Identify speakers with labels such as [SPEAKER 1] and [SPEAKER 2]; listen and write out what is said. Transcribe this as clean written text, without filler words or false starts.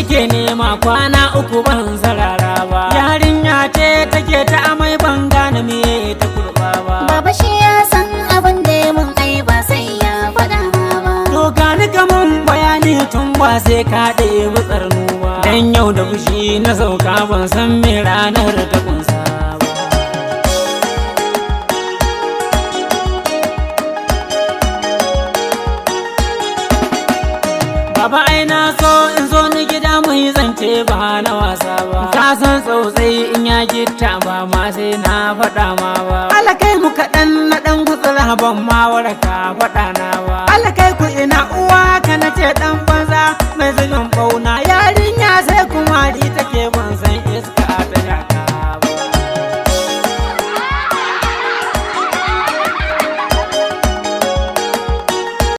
[SPEAKER 1] nake nema kwana 3 ban sarara ba. Yarinya ce take ta amai, ban gane me ta kurba ba.
[SPEAKER 2] Baba shi ya san abin da ya mun, ai ba sai ya faɗa ma ba.
[SPEAKER 1] To gani kaman bayani tun ba sai ka ɗebi tsarnu ba. Dan yau da fushi na sauka, ban san me ranar ta kunsa ba. Baba, ai na so in zo ni gida mu yi zance ba na wasa ba. Ka san tsautsayi in ya gitta, ba ma sai na faɗa ma ba. Alakai mu kaɗan na ɗan gutsura, ban ma waraka faɗa na ba. Ala